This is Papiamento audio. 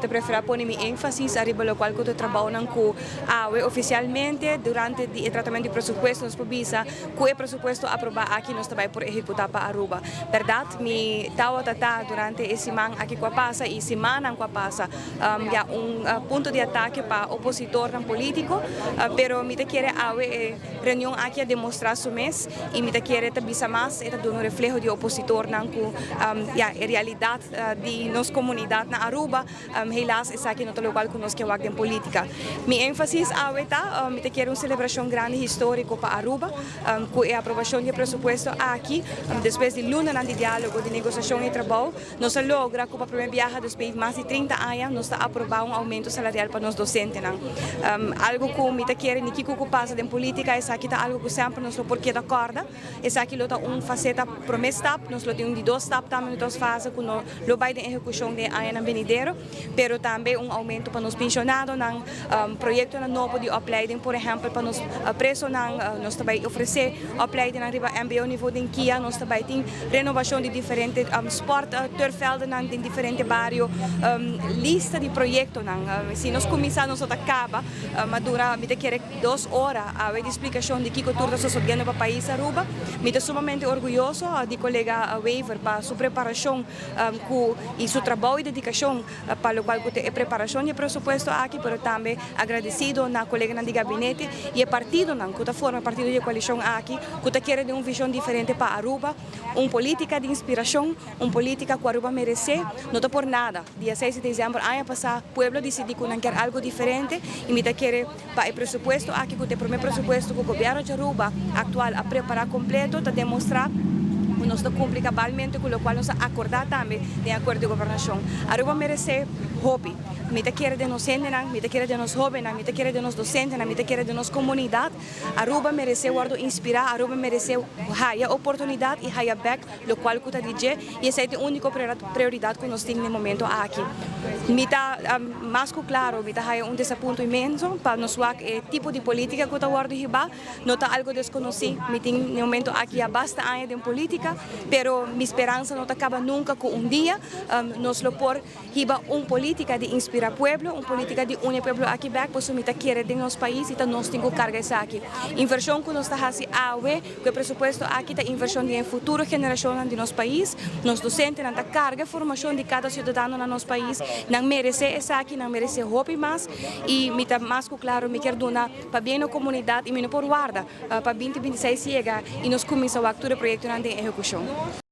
Mi ta prefera pone mi enfasis ariba locual cu ta trabounan cu awe oficialmente durante di e tratamento di presupuesto nos por bisa cu e presupuesto aproba aki nos ta bay por ehecuta pa Aruba. Berdad mi tawata ta durante e siman aki cu a pasa y simannan cu a pasa ya un punto di atake pa opositornan politico, pero mi ta kere awe e reunion aki a demostra su mes y mi ta kere ta bisa mas e ta duna un refleho di opositornan cu ya e realidad di nos comunidad na Aruba. Helaas esaki no ta locual cu nos ke wak den politica. Mi enfasis awe ta, mi ta kier un celebracion grandi historico pa Aruba cu e aprobacion di e presupuesto aki. Despues di lunanan di dialogo, di negociacion y trabou, nos a logra cu pa primer biaha despues di mas di 30 aña nos ta aproba un aumento salarial pa nos docentenan. Algo cu mi ta kere ni kico cu pasa den politica, esaki ta algo cu semper nos lo por keda corda. Esaki lo ta un faceta prome stap, nos lo tin un di dos stap tambe, un di dos fase cu no lo bay den ehecucion den e añanan benidero, pero tambe un aumento pa nos pensionadonan, proyectonan nobo di opleiding, por ehempel pa nos presonan, nos ta bay ofrece opleidingnan riba mbo nivo den kia, nos ta bay tin renovacion di diferente sport turfveldennan den diferente bario, lista di proyectonan, si nos cuminsa nos no ta caba, ma dura mi ta kere 2 ora awe di splicacion di kico tur ta sucediendo pa pais Aruba. Mi ta sumamente orguyoso di colega Wever pa su preparacion cu y su trabou y dedicacion pa locual cu e preparacion di presupuesto aki, pero tambe agradecido na coleganan di gabinete y e partidonan cu ta forma partido di coalicion aki, cu ta kier un vision diferente pa Aruba, un politica di inspiracion, un politica cu Aruba merece, no ta por nada. Dia 6 di december aña pasa, pueblo a dicidi cu nan kier algo diferente y mi ta kere pa e presupuesto aki, cu e prome presupuesto cu gobierno di Aruba actual a prepara completo, ta demostra cu nos ta cumpli cabalmente cu locual nos a acorda tambe den acuerdo di gobernacion. Aruba merece hopi. Mi ta kere den nos hendenan, mi ta kere den nos hobennan, mi ta kere den nos docentenan, mi ta kere den nos comunidad. Aruba merece wordo inspira, Aruba merece haya oportunidad y haya back locual cu ta di dje y esey ta e unico prioridad cu nos tin na e momento aki. Mi ta mas cu claro, mi ta haya un desapunto inmenso pa nos wak e tipo di politica cu ta wordo hiba, no ta algo desconoci. Mi tin na e momento aki ya basta aña den politica, pero mi speransa no ta caba nunca cu un dia nos lo por hiba un politica di inspira pueblo, un politica di uni pueblo aki back, pasobra mi ta kere den nos pais y ta nos tin cu carga esaki. Inversion cu nos ta haci awe, cu e presupuesto aki ta inversion di futuro generacion di nos pais, nos docentenan ta carga formacion di cada ciudadano na nos pais, nan merece esaki, nan merece hopi mas y mi ta mas cu claro, mi kier duna pa bien na comunidad y mi no por warda pa 2026 yega y nos cuminsa wak tur e proyectonan den ehecucion.